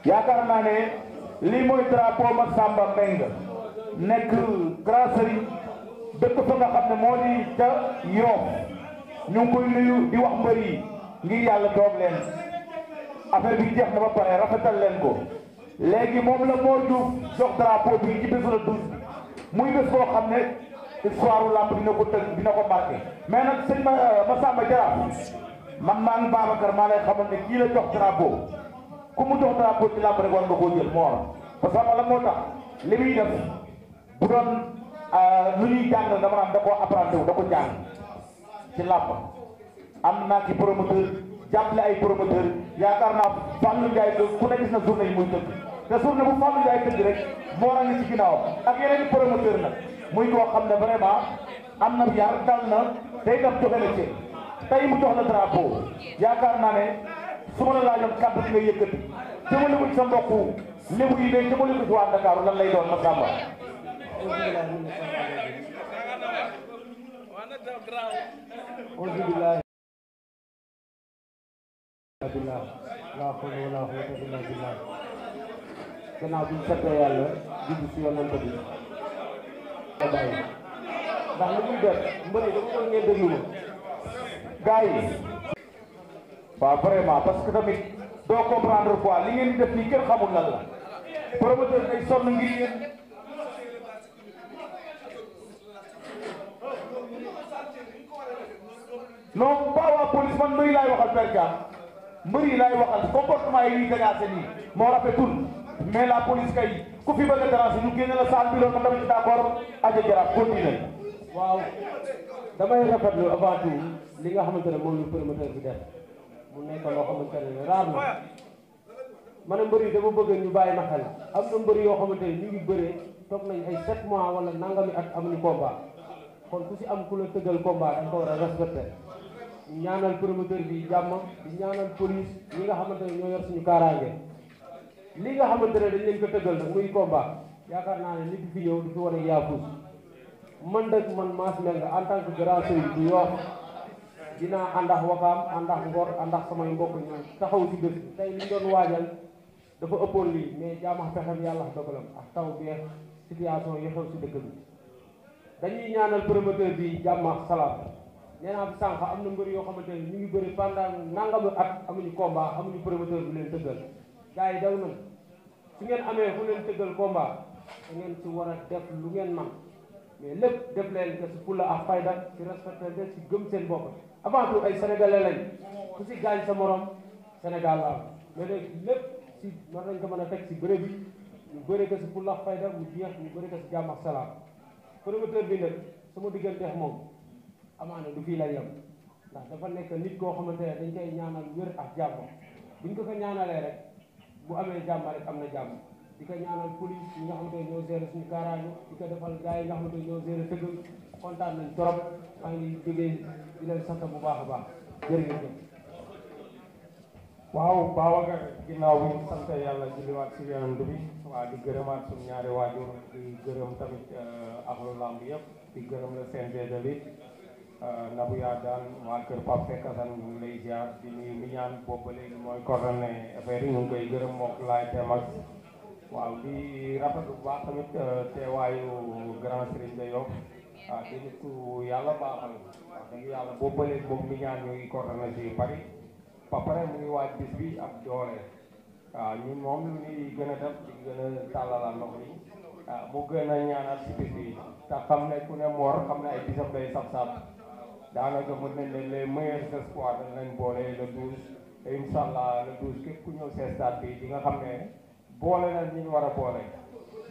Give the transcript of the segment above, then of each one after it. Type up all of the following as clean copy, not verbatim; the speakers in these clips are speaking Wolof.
yaakaar naa ne lii mooy drapeau Massamba Mbengue nekk Grand Serigne dëkk fa nga xam ne moo di ca Yoff ñu ngi koy nuyu di wax mbër yi ngir yàlla toog leen affaire bi jeex na ba pare rafetal leen ko léegi moom la moo Diouf jox drapeau bi ci bésu la 12 muy bés boo xam ne histoire u lamb dina ko tënk dina ko marqué mais nag sëñ Massamba Jaraaf man maa ngi Babacar maa lay xamal ne kii la jox drapeau ku mu jox drapeau ci lamb rek war nga koo jël moo war parce que la moo tax li muy def bu doon lu ñuy jàng dama naan da koo apprenti wu da ko jàng ci làmb am naa ci promoteur jàppale ay promoteur yaakaar naa Fallou Ndiaye ku ne gis na journée yi muy tëgg te journée bu Fallou Ndiaye tëgg rek moo ra ngi ci ginnaaw ak yeneen promoteur nag muy koo xam ne vraiment am na yar dal na day def joxe la ci tey mu jox la drapeau yaakaar naa ne su ma la laajoon kàddu gi nga yëkkati jëmale ko ci sa mbokku lébu yi day jëmale ko ci waa Dakar lan lay doon Massamba billah la hawla wala quwwata illa billah gannaaw bi ñu sante yàlla jubbi si yonent bi bàyyi ndax li muy def mbëri dama ko ngeen déglu ma gars yi waaw vraiment parce que tamit doo comprendre quoi li ngeen di def nii kenn xamul lan la promoteur ay sonn ngir yéen non pas waa police man mbëri laay waxal perkan mbëri laay waxal comportement yi ñuy dégagé nii moo rafetul mais la police kay ku fi bëgg a déranger ñu génne la salle bi loolu man tamit d'accord aja Jaraaf continué waaw damay rafetlu avant tout li nga xamante ne moom lu promoteur bi def mu nekk loo xamante ne raar na ma ne mbër yi dama bëgg ñu bàyyi ma xel am na mbër yoo xamante ne ñu ngi bëree toog nañ ay 7 mois wala nangami at amuñu combat kon ku si am ku la tëggal combat da nga ko war a respecté ñaanal promoteur bi jàmm di ñaanal police ñi nga xamante ne ñoo yor suñu kaaraange li nga xamante ne dañ leen ko tëggal nag muy combat yaakaar naa ne nit fi ñëw du fi wane yaafus man dëkk man Mass Mbengue en tant que grand sëriñ bu Yoff dinaa àndax Wakaam àndax Ngor àndax samay mbokk ñu taxaw ci bés bi tey li ñu doon waajal dafa ëppoon lii mais jaamax pexem yàlla dogalam ak taw bi situation yi xew ci dëkk bi dañuy ñaanal promoteur bi jàmm ak salaam nee naa fi sànq am na mbër yoo xamante ne ñu ngi bëri pendant nangamu at amuñu combat amuñu promoteur bu leen tëggal gars yi daw nañ su ngeen amee fu leen tëggal combat da ngeen ci war a def lu ngeen man mais lépp def leen que ci fulla ak fayda ci respecté ci gëm seen bopp avant tout ay sénégalais lañ ku ci gaañ sa morom Sénégal la mais léegi lépp ci war nañ ko mën a teg ci bëre bi ñu bëre ko ci fulla ak fayda mu jeex ñu bëre ko ci jàmm ak salaam promoteur bi nag sama digganteex moom amaana du fii lay yem ndax dafa nekk nit koo xamante ne dañ koy ñaanal wér ak jàmm buñ ko ñaanalee rek bu amee jàmm rek am na jàmm di ko ñaanal police yi nga xamante ne ñoo gérer suñu kaaraange di ko defal gars yi nga xamante ne ñoo gérer tëgg kontaan nañ trop maa ngi jógee di leen sant bu baax a baax jërëjëf. waaw Babacar ginnaaw bi ñu sant yàlla julliwaat si yonent bi waa di gërëmaat suñu ñaari waajur di gërëm tamit axlu lamb yëpp di gërëm la CNG de lutte Nabou Yadane waa kër Pape Seck Assane ñu ngi lay ziar di nuyu mi ñaan boobu ba léegi mooy coordonné affaire yi ñu ngi koy gërëm mook laay teemak waaw di rafetlu bu baax tamit teewaayu grand serigne de Yoff waaw di nit ku yàlla baaxal wax dëgg yàlla boobu ba léegi moom mi ñaan ñu ngi coordonné si Paris ba pare mu ngi waaj bis bi ak doole waaw ñun moom lu ñuy gën a def di gën a tàllalaat loxo yi waaw mu gën a ñaanal si bis bi te xam ne ku ne Mor xam ne ay bisam day saf-saf daanaka mën nañ ne les meilleurs espoirs dañ leen boole le 12 te incha allah le 12 képp ku ñëw seen stade bi di nga xam ne boole na ñu war a boole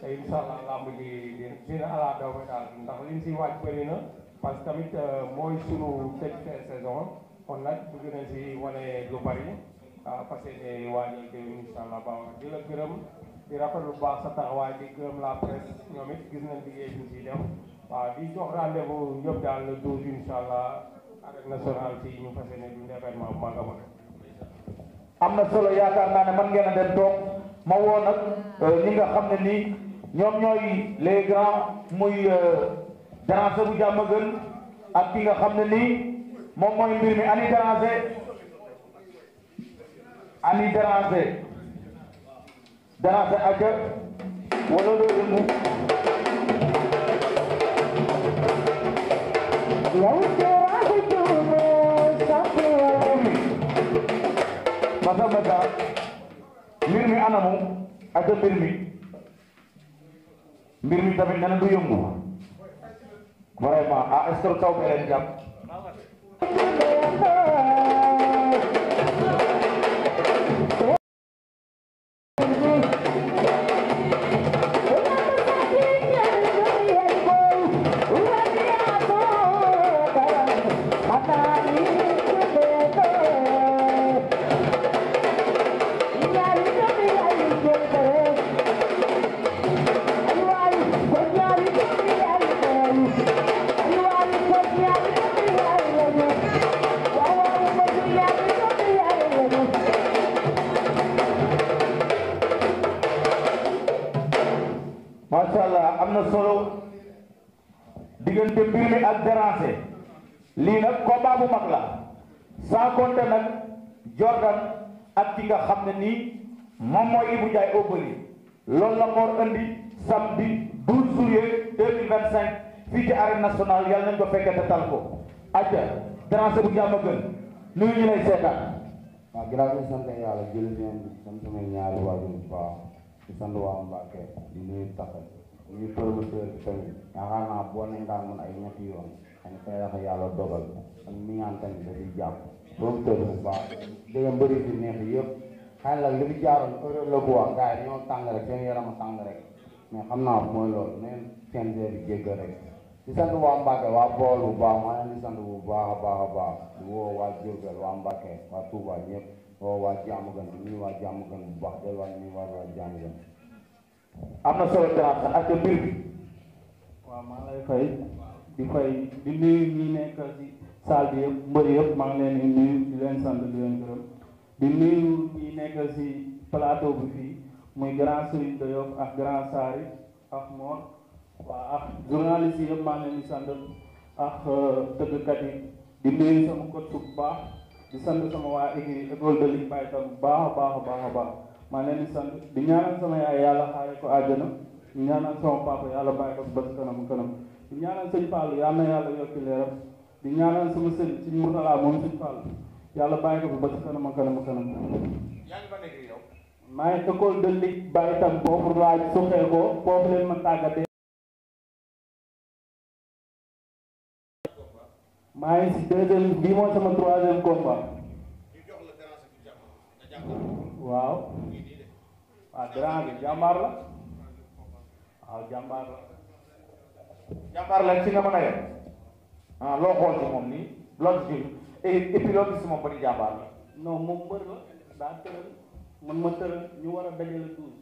te incha allah lamb ji dina ala daw ba daal ndax liñ si waaj bëri na parce que tamit mooy sunu tëj saison kon nag bëgg nañ si wane lu bari parce que waajal déwén incha allah baax di la gërëm di rafetlu bu baax sa taxawaay di gërëm la presse ñoom it gis nañ liggéey bi ñu siy def waaw di jox rendez-vous ñëpp daal le 12 incha allah arène nationale fii ñu fas yéene du événement bu mag a mag. am na solo yaakaar naa ne man ngeen a dem toog ma woo nag ñi nga xam ne nii ñoom ñooy les grands muy déranger bu jàmm gën ak ki nga xam ne nii moom mooy mbir mi ani déranger dara sa aja wala do yëngu yow dara ko tuumo sapo masa masa mbir mi anamu aja mbir mi tamit nana du yëngu vraiment est-ce que taw bi leen jàpp Masyaallah am na solo diggante mbir mi ak déranger lii nag combat bu mag la sans compter nag Jordan ak ki nga xam ne nii moom mooy Ibou Ndiaye Obali loolu la Mor andi samedi 12 juillet 2025 fii ci arène nationale yàlla nañ ko fekkee te tal ko aja déranger bu jàmm gën nuyu ñu lay seetaan. waaw ginnaaw bi sant yàlla jël leen sant samay ñaari waajur bu baax di sant waa Mbacke di nuyu taxal ñuy promoteur bi tamit yaakaar naa boo nañ daan mën ay ñetti yoon xam nga tey dafa yàlla dogal ak mi ñaan tamit da ciy jàpp promoteur bu baax dégg mbëri fi neex yëpp xëy na li fi jaaroon heure la ko wax gars yi ñoo tàng rek seen yaram a tàng rek mais xam naa mooy loolu neen CNG bi jéggal rek di sant waa Mbacke waa Bool bu baax maa leen di sant bu baax a baax a baax di woo waa Diourbel waa Mbacke waa Touba ñëpp woo waa Diamaguène di nuyu waa Diamaguène bu baax del waa nuyu waa Diamaguène am na solo déranger ak mbir bi waaw maa lay fay di nuyu ñi nekk ci salle bi yëpp mbër yëpp maa ngi leen di nuyu di leen sant di leen gërëm di nuyu ñi nekk ci plateau bi fii muy grand Serigne de Yoff ak grand Sari ak Mor waaw ak journaliste yi yëpp maa ngi leen di sant ak dëggkat yi di nuyu sama coach bu baax di sant sama waa école de ligue Baye tam bu baax a baax maa leen di sant di ñaanal sama yaay yàlla xaare ko àjjana di ñaanal sama papa yàlla bàyyi ko ba kanam di ñaanal sëñ Fallou yal na yàlla yokki leeram di ñaanal sama sëñ sëñ Moutala moom sëñ Fallou yàlla bàyyi ko ba kanam. maa ngi école de ligue Baye tam foofu laaj suxee ko foofu leen ma tàggatee. maa ngi si deuxième bii mooy sama troisième combat. waaw grand bi jàmbaar la waaw jàmbaar la ci nga mën a yem loo xool ci moom nii loolu ci et puis loolu gis moom ba di jàmbaar la non moom mbër la daa tëral man ma tëral ñu war a dajale tuus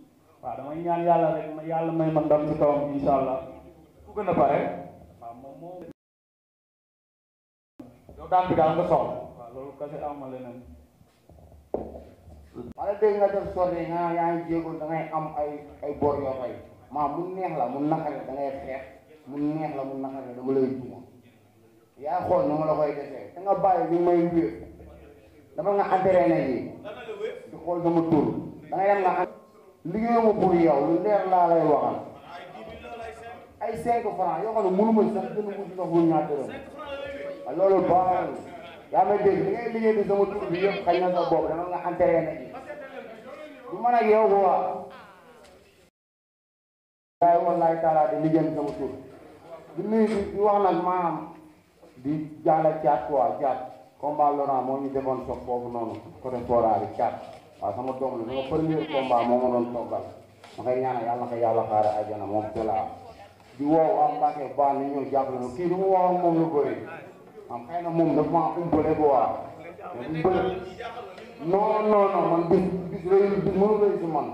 waaw damay ñaan yàlla rek ma yàlla may ma ndam ci kawam insha allah ku gën a pare waaw moom yow daan bi daal nga soxla waaw loolu kese ama leneen wala dégg nga def sorti nga yaa ngi jéegoon da ngay am ay bor yoo fay maa mu neex la mu naqare da ngay xeex mu neex la mu naqare dama lay duma yaa xool na ma la koy defee da nga bàyyi li may wéer dama nga entraîné yi di xool sama tur da ngay dem nga liggéeyuma pour yow lu leer laa lay waxal ay 5 francs yoo xam ne mënu ma sax gën a musi sax bu ñaar dërëm loolu baaxul yaa may dégg li ngay liggéey bi sama tur bi yëpp xañ na sa bopp dama nga entraîné yi du man ak yow bu waa waaye wallaay taala di liggéey sama tur di nuyu di wax nag maanaam di jàll caat quoi caat combat Laurent moo ñu defoon soog foofu noonu côté Fora bi caat waaw sama doom la sama premier combat moo ma doon toggal ma koy ñaanal yàlla na ko yàlla xaare àjjana moom tela di woo am Mbacke baax ni ñëw jàppale ma kii du ma wax moom lu bëri am xëy na moom dafa maa umpale ko waa mais bu bëri non man bis mënu rëy si man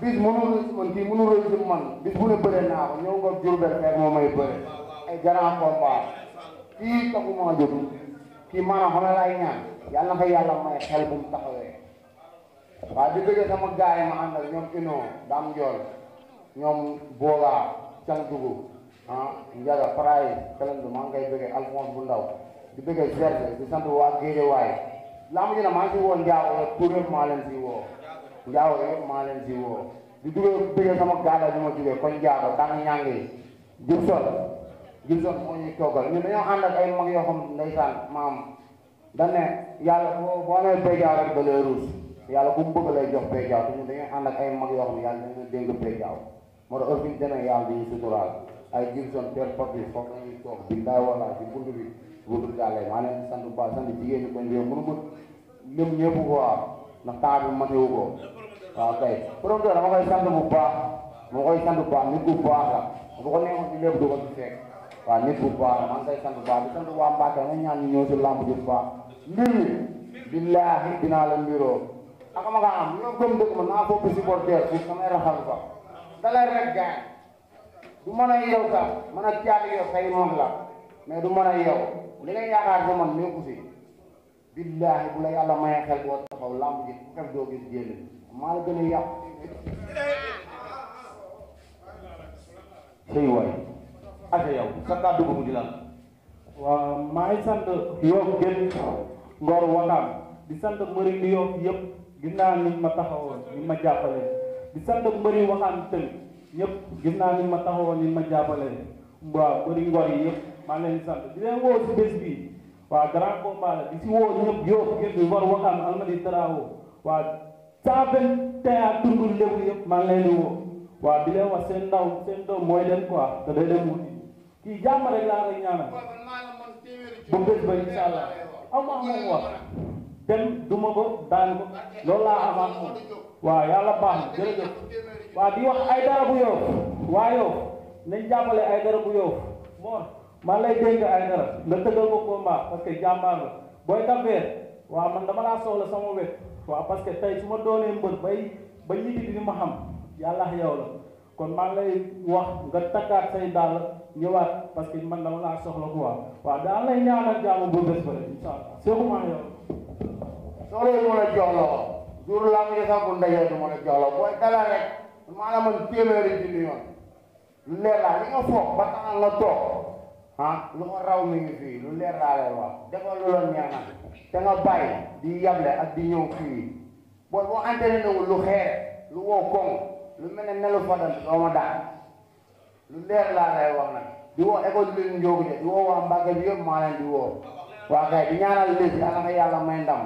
bis mënu rëy si man kii mënu rëy si man bis bu ne bëre naa ko ñëw nga Diourbel fekk moo may bëre ay grand combat kii taxuma jóg kii maanaam xam ne laay ñaan yàlla na ko yàlla may xel bu mu taxawee waaw di bëgg sama gars yi ma àndal ñoom Ino Dame Ndiol ñoom Boga Candugu Ndiaga Faraay Kalandu maa ngi koy bëggee Alphonse bu ndaw di bëggee Gerse di sant waa Géejawaay laa ma ji na maa ngi si woo Ndiago rek pour maa leen si woo njaaw yëpp maa leen si woo di duggee sama gaada bi ma jógee koñ jaago tàng ñàngi Gibson moo ñuy toggal ñun dañoo ànd ak ay mag yoo xam ndeysaan maam dañ ne yàlla boo amee péjaaw rek da lay ruus yàlla ku mu bëgg lay jox péjaaw te ñun dañoo ànd ak ay mag yoo xam ne yàlla dañu dénk péjaaw moo tax heure bi ñu demee yàlla di ñu suturaal ay Gibson per papi foofu lañuy toog bi daay wala ci bunt bi bunt gàllee maa leen di sant bu baax sant jigéen ñi koñ bi mënu ma lim ñëpp quoi ndax temps bi matewu ko waaw kay promoteur dama koy sant bu baax moo koy sant bu baax nit bu baax la bu ko neexoon ci lépp du ko ci fekk waaw nit bu baax la maa ngi koy sant bu baax di sant waa Mbacke nga ñaan ñu ñëw si lamb ji bu baax mbir mi billaahi dinaa la mbiroo ak ma nga am ñoo gëm dëkk ma naa foofu supporter fu samay raxal fa dalay rek gaañ du mën a yow sax mën a caati yow say moom la mais du mën a yow li nga yaakaar si man nekku si billaahi bu la yàlla mayee xel boo taxaw lamb ji bu xef doo gis jénn maa la gën a yàq sëy waay ak yow sa kàddu gu mujj lan waaw maa ngi sant Yoff Gént Ngor Wakaam di sant mbëri di Yoff yëpp gis naa ni ma taxawoon ni ma jàppale di sant mbëri Wakaam tamit ñëpp gis naa ni ma taxawoon ni ma jàppale waaw mbëri Ngor yi yëpp maa leen di sant di leen woo si bés bi waaw grand combat la di si woo ñëpp Yoff Gént Ngor Wakaam Almadi Taraawo waaw 121 tundu lébu yëpp maa ngi leen di woo waaw di leen wax seen doom mooy dem quoi te day dem wuti kii jàmm rek laa koy ñaanal ba bés ba incha allah am moom wax dem duma ko daan ko loolu laa amaat moom waaw yàlla baax na jërëjëf waaw di wax ay dara bu Yoff waa Yoff nañ jàppale ay dara bu Yoff moor maa lay dénk ay dara nga tëggal ko combat parce que jàmbaar la booy Cap-Vert waaw man dama laa soxla sama wet waaw parce que tey su ma doonee mbër ba ñitti di ma xam yàlla yow la kon maa ngi lay wax nga takkaat say dàll ñëwaat parce que man dama laa soxla quoi waaw daan lay ñaanal jaamu bu bés ba rek incha allah seexumaa yow soxla yi ma la jox la ko jour laa mu sax bu ndajee du ma la jox la booy dala rek maanaam man téeméeri junni yoon lu leer laa li nga foog ba taxal nga toog lu ko raw mi ngi fii lu leer laa lay wax defal lu la ñaanal te nga bàyyi di yable ak di ñëw fii booy boo entraîné wul lu xeer lu wow koŋ lu mel ne nelu fadal doo ma daan lu leer laa lay wax nag di woo école bi ñu njóogu de di woo waa Mbacke bi yëpp maa leen di woo waa kay di ñaanal léegi yàlla na yàlla may ndam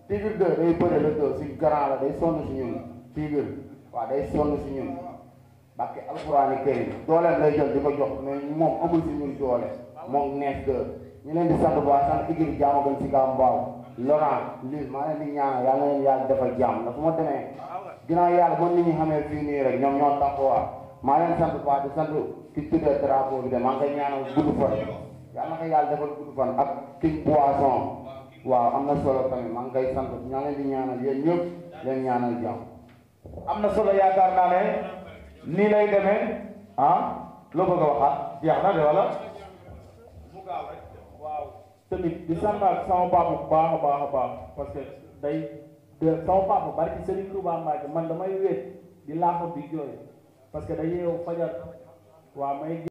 Tigre 2 day bëre le 2 si grand la day sonn si ñun Tigre waaw day sonn si ñun Mbacke alxuraani kërim dooleem lay jël di ko jox mais moom amul si ñun doole moom nees 2 ñu leen di sant bu baax sant Igri jaama gën si kaa mbaaw Laurent Lise maa leen di ñaanal yàlla na leen yàlla defal jàmm ndax su ma demee ginnaaw yàlla ba nit ñi xamee fii nii rek ñoom ñoo tax waa maa leen sant bu baax di sant ki tuddee drapeau bi de maa ngi koy ñaanal gudd fan yàlla na ko yàlla defal gudd fan ak King Poisson waaw am na solo tamit maa ngi koy sant ñaa leen di ñaanal yéen ñëpp leen ñaanal jàmm am na solo yaakaar naa ne nii lay demee loo bëgg a waxaat jeex na de wala waaw tamit di santaat sama papa bu baax a baax a baax parce que day sama papa barki Serigne Touba Mbacke man damay wéet di laaxut di jooy parce que day yeewu fajar waaw may